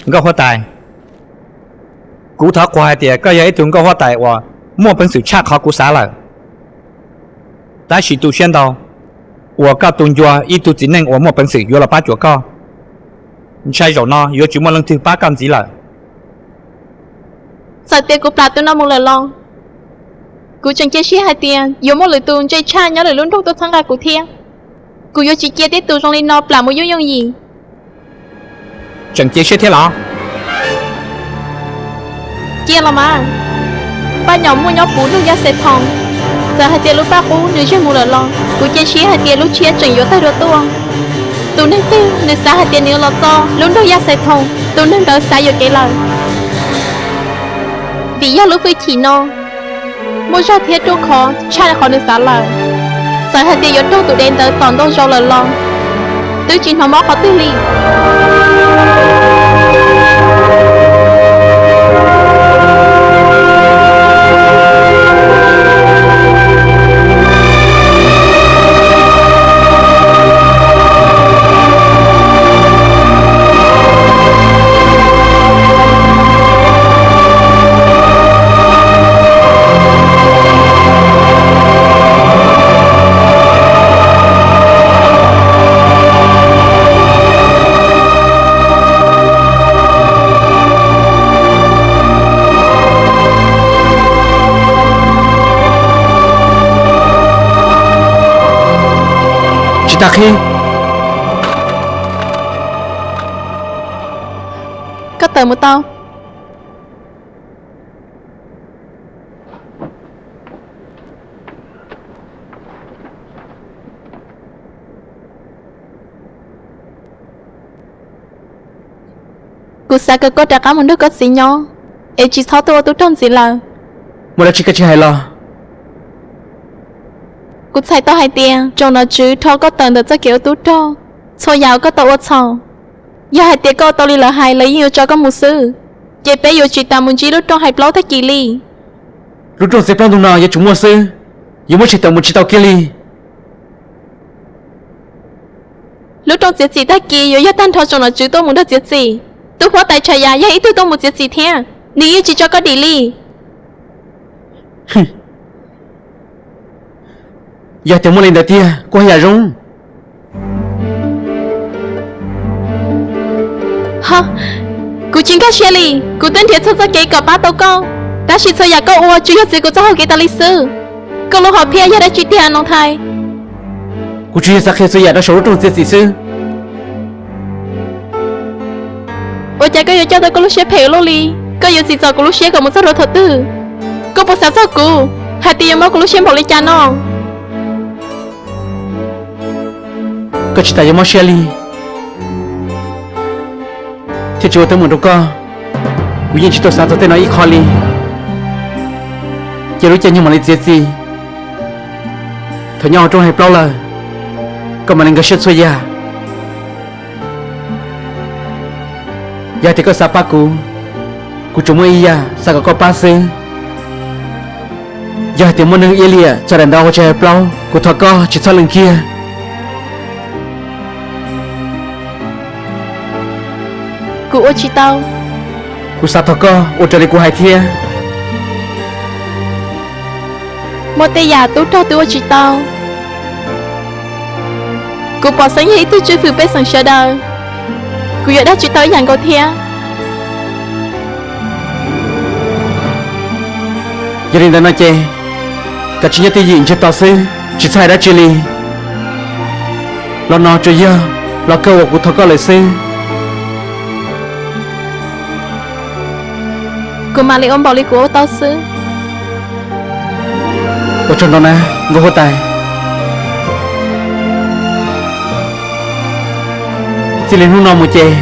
Nkauj huab tais, kuv thov qhuas hais tias koj yog ib tug nkauj huab tais uas muaj peev xwm tshaj qhov kuv xav lawm. Tab sis tu siab ntau uas koj tus ncua ib tug txiv neej uas muaj peev xwm yuav los pab cuam koj. Ntshai zaum no yuav tsis muaj leej twg pab koj ntxiv lawm. Txawm tias kuv plam tus no mus lawm los, kuv tseem cia siab hais tias yuav muaj lwm tus ntse tshaj nyob lwm lub nroog tuaj txhawb nqa kuv thiab. Kuv yuav tsis cia tej tus zoo li no plam mus yooj yooj yim. Tseem cia siab thiab los? Cia los mas. Paj nyom muaj nyob puv nroog Yaj Xais Thoos. Txawm hais tias lub paj qub nws zeg mus lawm los kuv cia siab hais tias lub tshiab tseem yuav tawg dua tuaj. Tus neeg twg nws xav hais tias nws yuav los txog lub nroog Yaj Xais Thoos, tus neeg ntawd xav yuam kev lawm. Vim yog lub hwj chim no muaj zog thiab ruaj khov tshaj qhov nws xav lawm. Txawm hais tias yuav raug tus dev ntawd tom ntau zaus lawm los twb tsis hnov mob qhov twg li. Tsis tas qhib. Koj tawm mus tau. Kuv xav kom koj rov qab mus nrog koj txiv nyob, es tsis txhob tuaj ua tub rog ntxiv lawm. Muaj dab tsi koj tsis hais los? Kuv txhais tau hais tias tsoom nom tswv rho koj tawm ntawm txoj kev ua tub rog, txhua yam uas koj tau ua txhaum. Yog hais tias koj ua tau li lawv hais, lawv yeej yuav tso koj mus xwb. Ces peb yuav tsis tas mus ntsib lub rooj hais plaub tag kis li. Lub rooj txiav plaub ntug no yuav tsum muaj xwb, yuav muab tshem tawm mus tsis tau kiag li. Lub rooj txiav txim tag kis yuav yog tag nrho tsoom nom tswv tuaj mus nrog txiav txim. Tub huab tais Tshas Yas yog ib tug tuaj mus txiav txim thiab, nws yeej tsis tso koj dim li. Yog tias muaj li ntawd tiag kuj yam zoo. Ho, kuv tsis nkag siab li. Kuv twb nrhiav txhua txoj kev kom pab tau koj, tab sis txhua yam koj ua tsuas yog txiav kuv txoj hau kev tas li xwb. Koj lub hom phiaj yog dab tsi tiag Noo Thais? Kuv tsuas yog xav qhia txhua yam rau saum lub rooj txiav txim xwb. Ua cas koj yuav coj tau koj lub siab phem ua luaj li? Koj yuav txim txom kuv lub siab kom mus txog rau thaum twg? Koj puas xav txog kuv hais tias yuav mob kuv lub siab npaum li cas no? Koj tsis tas yuav mob siab li thiaj tsis ua teeb meem rau koj. Kuv yeej tsis tau xav txog tej no ib qho li. Cia lub caij nyoog mam li txiav txim. Thaum nyob hauv rooj hais plaub lawm, koj mam li nkag siab txhua yam. Yog hais tias koj xav pab kuv, kuv tsuas muaj ib yam xav kom koj pab xwb. Yog hais tias muaj neeg iab liam txog daim ntawv hauv tsev hais plaub, kuv thov koj tsis txhob lees kiag. Kuv ua tsis tau. Kuv xav thov koj ua raws li kuv hais thiab. Muaj tej yam tub rog twb ua tsis tau. Kuv pom xeeb yog ib tug tswj hwm pej xeem sawv daws, kuv yuav dag tsis tau ib yam nkaus thiab. Yog li ntawd no ces, kav tsij nyob twj ywm ntsiag to xwb, tsis txhob hais dab tsi li. Los no tsuas yog los kawg uas kuv thov koj lawm xwb. Kuv mam li ua npaum li kuv ua tau xwb. Ua tsaug ntau na, nkauj huab tais. Txij li hnub no mus ces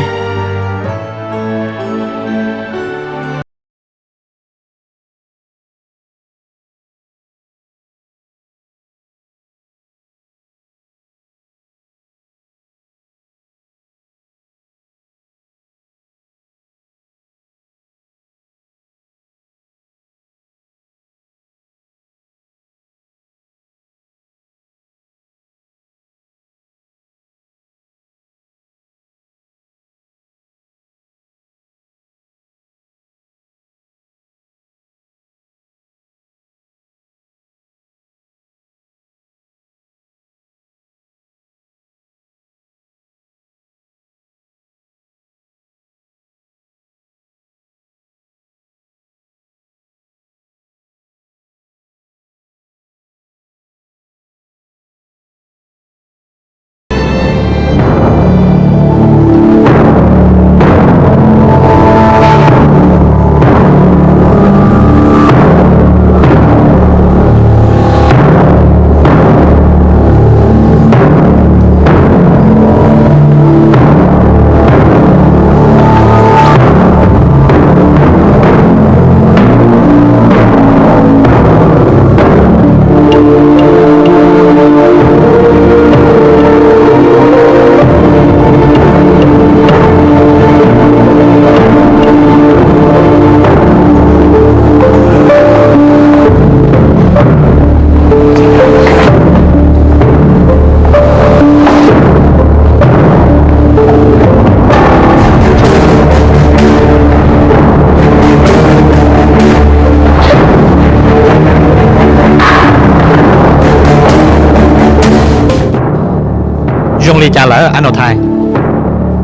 Zoo li cas lawm Anothais?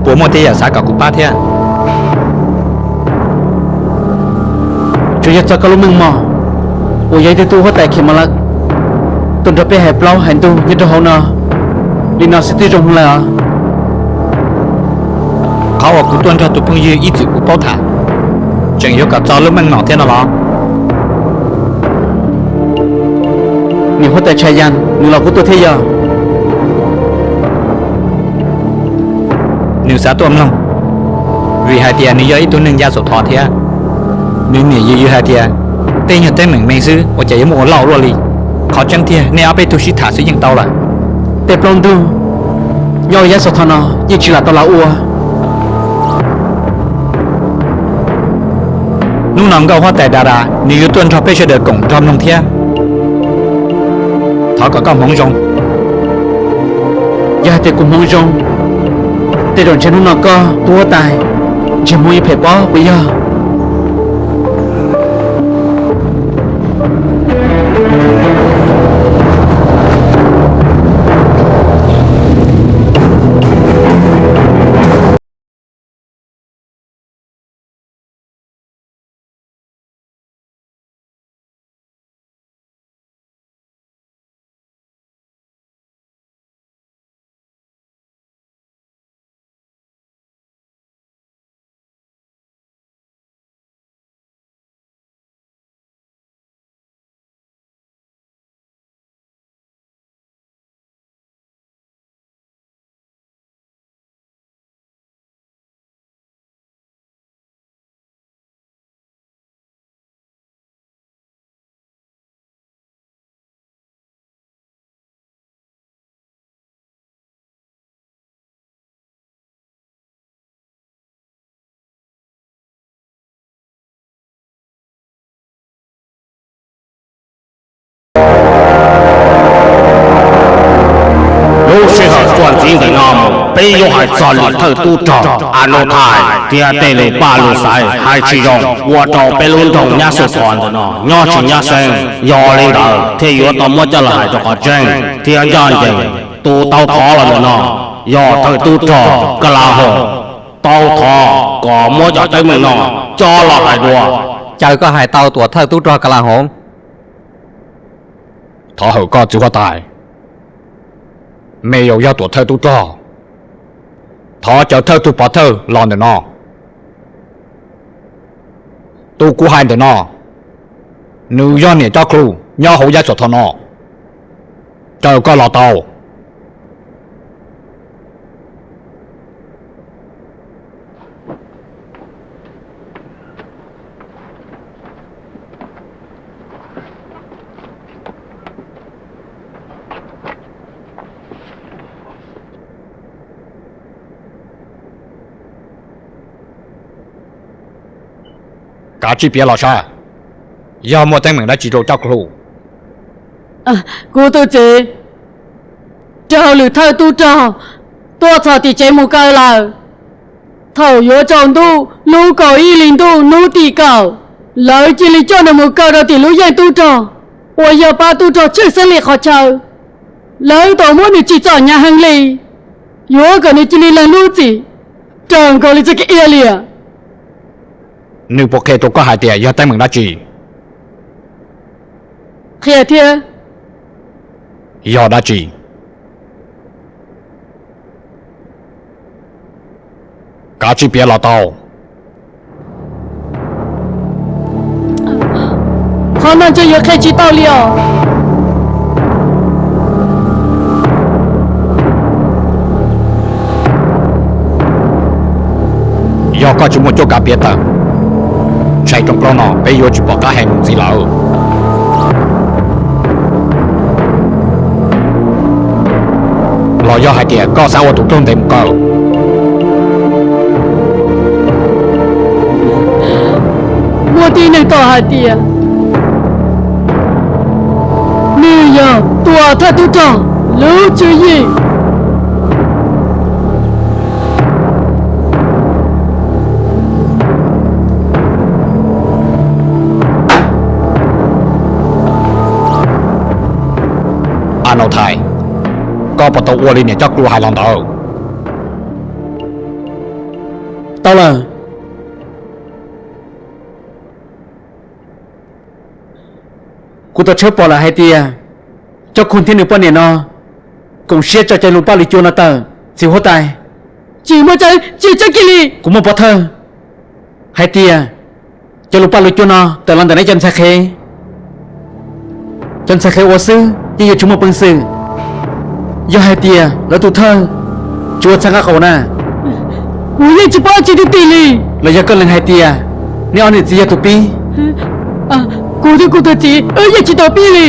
Puas muaj tej yam xav kom kuv pab thiab? Tsuas yog txog koj lub meej mom uas yog ib tug tub huab tais Khiav Mos Laj tuaj nrog peb hais plaub hais ntug nyob rau hauv no li no xwb twb zoo lawm os. Qhov uas kuv tuaj nrog tus phooj ywg ib txwm kuv paub tham tseem yuav kom txog lub meej mom thiab no los? Niam huab tais Tshas Yas nws los kuv tuaj thiab yog? Nws xav tuaj mloog, vim hais tias nws yog ib tug neeg ya xaum thov thiab. Nws niam yws yws hais tias tej nyuag teeb meem me xwb ua cas yuav muaj ua lauj luaj li. Qhov tseeb tiag nej ob peb tug sib tham xwb yeej tau lawm. Tej plaub ntug nyob ua yab xov thov no yeej tsis lam tau lam ua. Hnub no nkauj huab tais Da Das nws yuav tuaj nrog peb sawv daws koom nrog mloog thiab. Thov kom koj hmoov zoo. Yog hais tias kuv hmoov zoo, tej zaum ntshe hnub no koj tus huab tais ntshe hmoov yuav phem pob puas yog? Lub sij hawm txuas ntxiv ntawm no mus peb yuav hais txog lwm thawj tub rog Anothais thiab tej lus paj lus xaiv hais tsis zoo ua rau peb lub nroog Nyab Xus Thos ntawm no nyob tsis nyab xeeb. Yog li ntawd thiaj yuav tau muab coj los hais rau qhov tseeb thiab ncaj ncees. Tus tau thov los ntawm no yog thawj tub rog Ka La Hoos, tau thov kom muab cov teeb meem no coj los hais dua. Cas koj hais tau tuam thawj tub rog Ka La Hoos? Thov hawm koj txiv huab tais, me yaus yog tuam thawj tub rog, thov caw thawj tug pov thawj los ntawm no. Tus kuv hais ntawm no, nws yog niam Cob Klus nyob hauv Yab Xos Thos no. Caw koj los tau. Kav tsij piav los saib, yog muaj teeb meem dab tsi rau Cob Klus? Kuv tus txiv raug lwm thawj tub rog tuaj txog tim tsev mus kaw lawm. Thaum yuav tsaus ntuj lub kaum ib hlis ntuj hnub tim kaum, lawv cia li coj nws mus kaw rau tim lub yeej tub rog uas yog pab tub rog tswj xeeb li qhov chaw. Lawv tau muab nws tsim txom hnyav heev li, yuav kom nws cia li lees lub txim raws nkaus li txoj kev iab liam. Nws puas qhia rau koj hais tias yog teeb meem dab tsi? Qhia thiab. Yog dab tsi? Kav tsij piav los tau. Qhov no ntshe yuav qhia tsis tau li os. Yog koj tsis muaj cuab kav piav tawm, ntshai rooj plaub no peb yuav tsis pom qab hais mus ntxiv lawm. Los yog hais tias koj xav ua tus raug ntes mus kaw? Muaj tib neeg tau hais tias nws yog tuam thawj tub rog lub tswv yim. Anothais, Koj puas tau ua li niam coj kuv hais los ntawd? Tau lawm. Kuv tau tshawb pom lawm hais tias Coj Khum thiab nws poj niam no koom siab tso cov lus paj lus cua no tawm txiv huab tais. Tsis muaj tseeb, tsis tseeb kiag li. Kuv muaj pov thawj hais tias cov lus paj lus cua no tawm los ntawm neb cov ntxhais qhev. Cov ntxhais qhev ua xwb yeej yuav tsis muaj peev xwm, yog hais tias lawv tus thawj tsis ua txhawb nqa qhov na. Kuv yeej tsis paub tsis ti ti li. Los yog koj lees hais tias neb ob niam txiv yog tus pib? Kuv thiab kuv tus txiv wb yeej tsis tau pib li.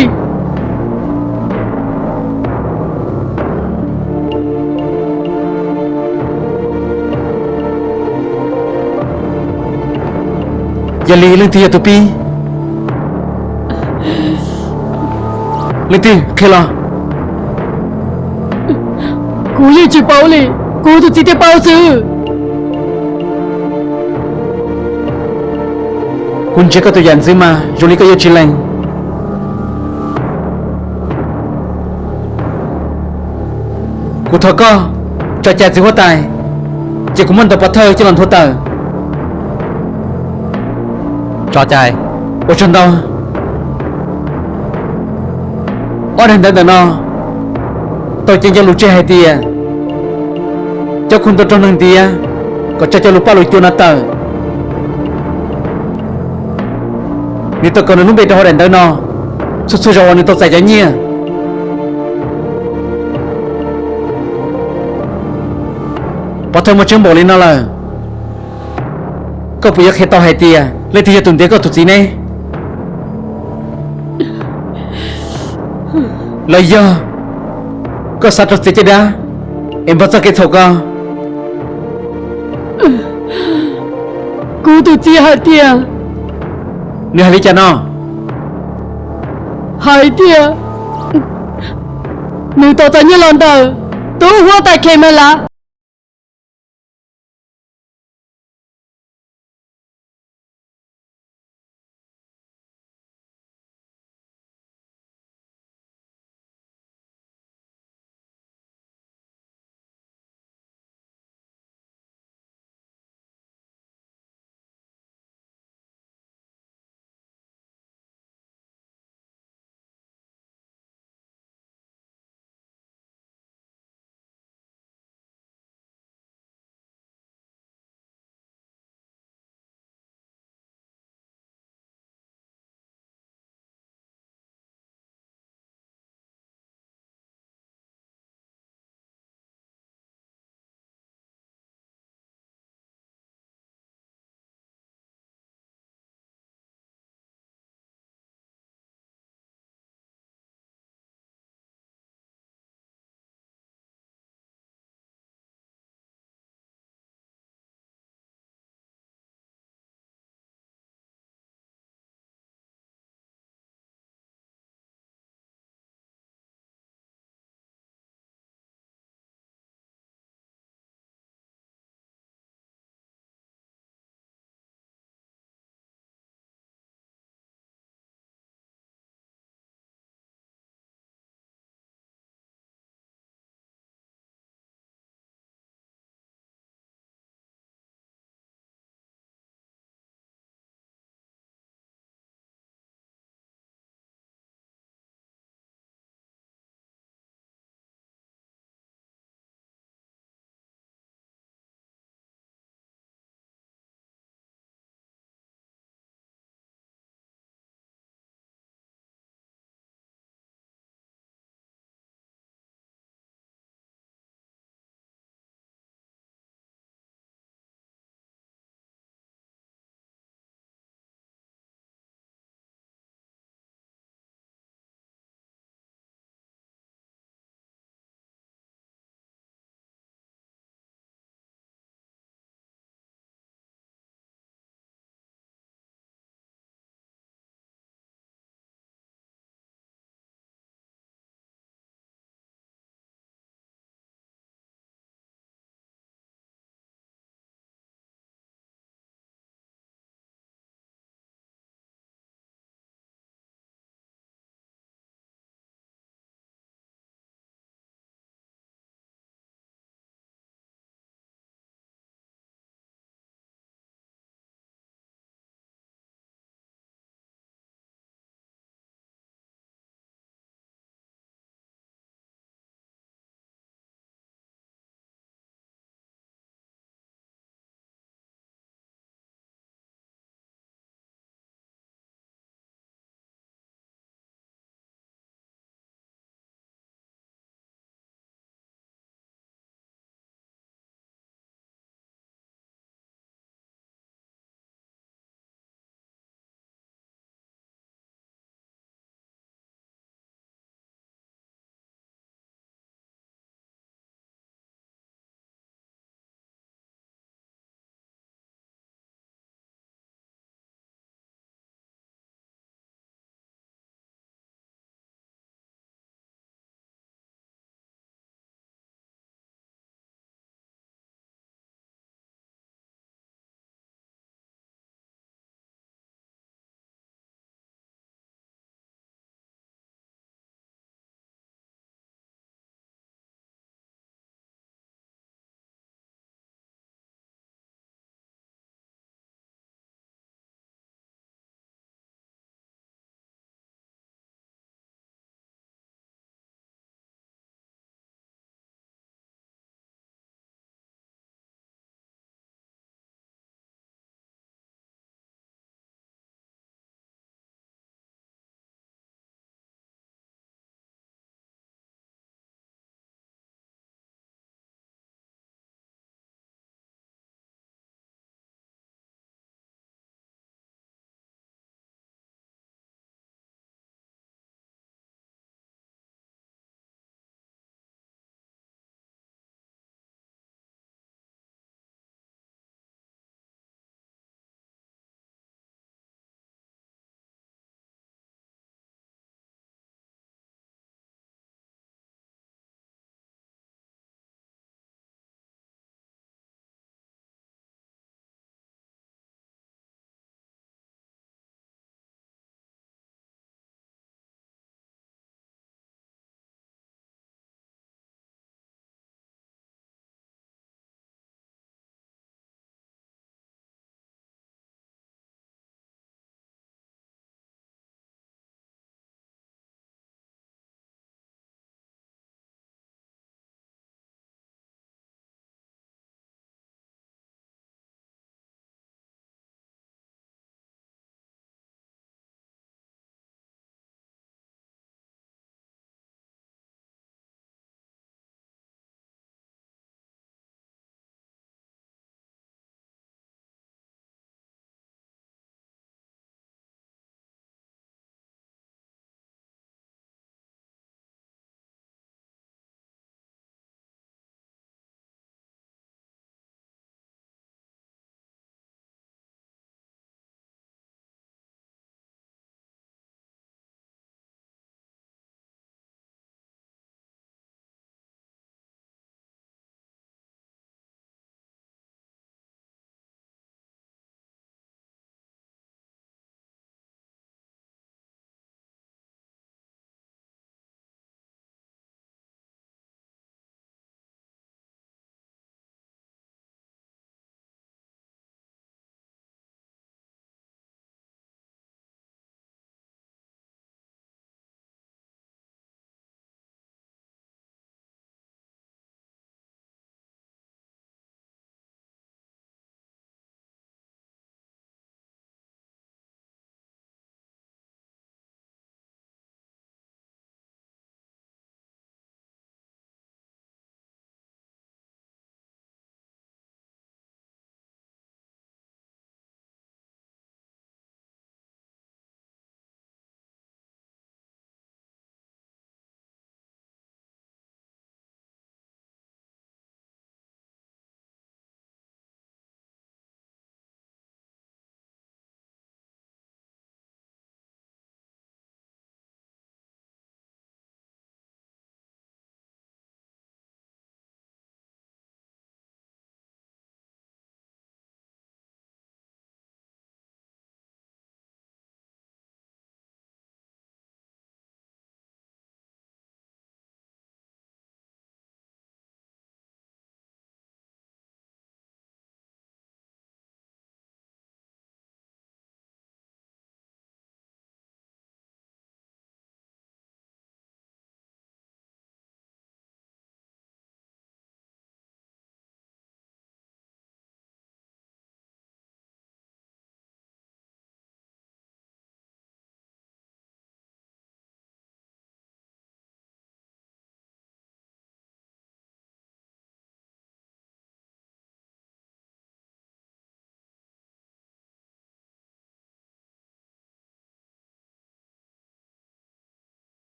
Yog li leej twg yog tus pib? Leej twg qhia los? Kuv yeej tsis paub li, kuv tus txiv thiaj paub xwb. Kuv ntsia koj tus yam ntxwv mas zoo li koj yuav tsis lees. Kuv thov koj tso cai txiv huab tais, ces kuv muab ntawv pov thawj coj los nthuav tawm. Tso cai. Ua tsaug ntau. Ob daim ntawv ntawm no tau cia nco lus tseg hais tias Coj Khum tau raug neeg ntiav kom tso cov lus paj lus cua no tawm. Nws tau kawm nws lub npe rau hauv daim ntawv no txhua txhua zaus uas nws tau txais cov nyiaj. Pov thawj muaj tseeb npaum li no lawm, koj puas yuav qhia tau hais tias leej twg yog tus ntiav koj tus txiv ne? Los yog koj xav rau txiav caj dab es npog txoj kev txhaum ko? Kuv tus txiv hais tias... Nws hais li cas no? Hais tias nws tau txais nyiaj los ntawm tus huab tais Khe Me Las.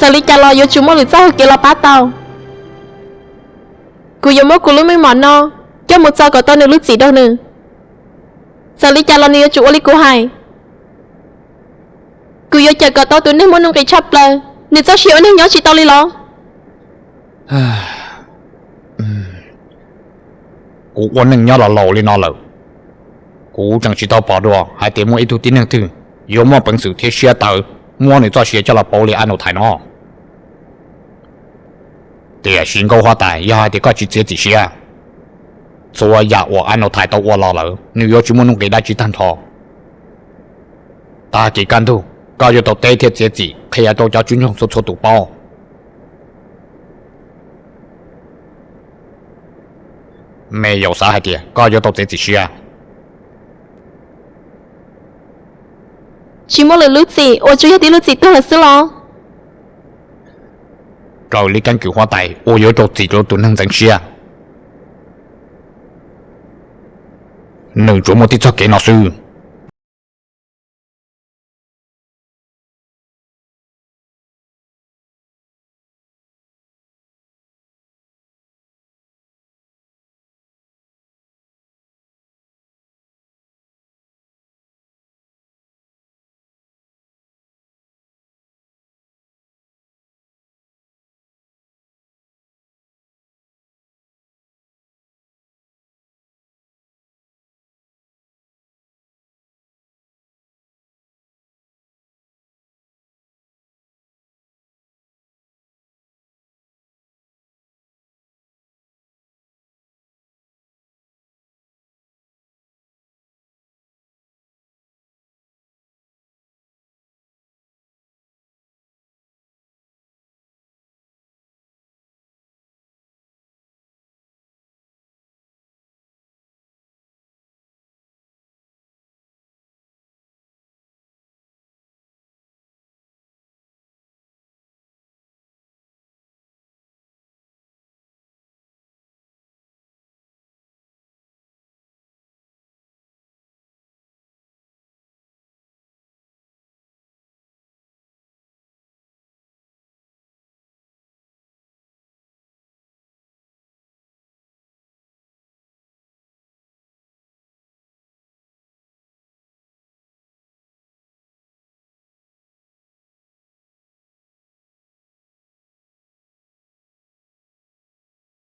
Txawm li cas los yuav tsum muaj lwm txoj hau kev los pab tau. Kuv yuav muab kuv lub meej mom no coj mus txo kom tau nws lub txim rau nws. Txawm li cas los nws yuav tsum ua li kuv hais. Kuv yuav cawm kom tau tus neeg muaj nuj nqis tshaj plaws, nws txoj sia ua neeg nyob tsis tau li los? Kuv ua neej nyob los laus li no lawm, kuv tseem tsis tau pom dua hais tias muaj ib tug tib neeg twg yuav muaj peev xwm thiab siab tawv muab nws txoj sia coj los pauv li Ab Nau Thais no. Tiam sis Nkauj Huab Tais, yog hais tias koj tsis txiav txim siab, txhua yam uas Ab Nau Thais tau ua los lawm nws yuav tsis muaj nuj nqis dab tsi tag nrho. Tag kis kaj ntug koj yuav tau teb thiab txiav txim qhia rau cov tswv nyoog txhua txhua tus paub. Me yaus xav hais tias koj yuav tau txiav txim siab? Tsis muaj lwm lub txim uas tsuas yog tib lub txim tuag lawm xwb los? Raws li keeb kwm Huab Tais uas yuav rau txim rau tus neeg ntxeev siab, nws tsuas muaj tib txoj kev no xwb.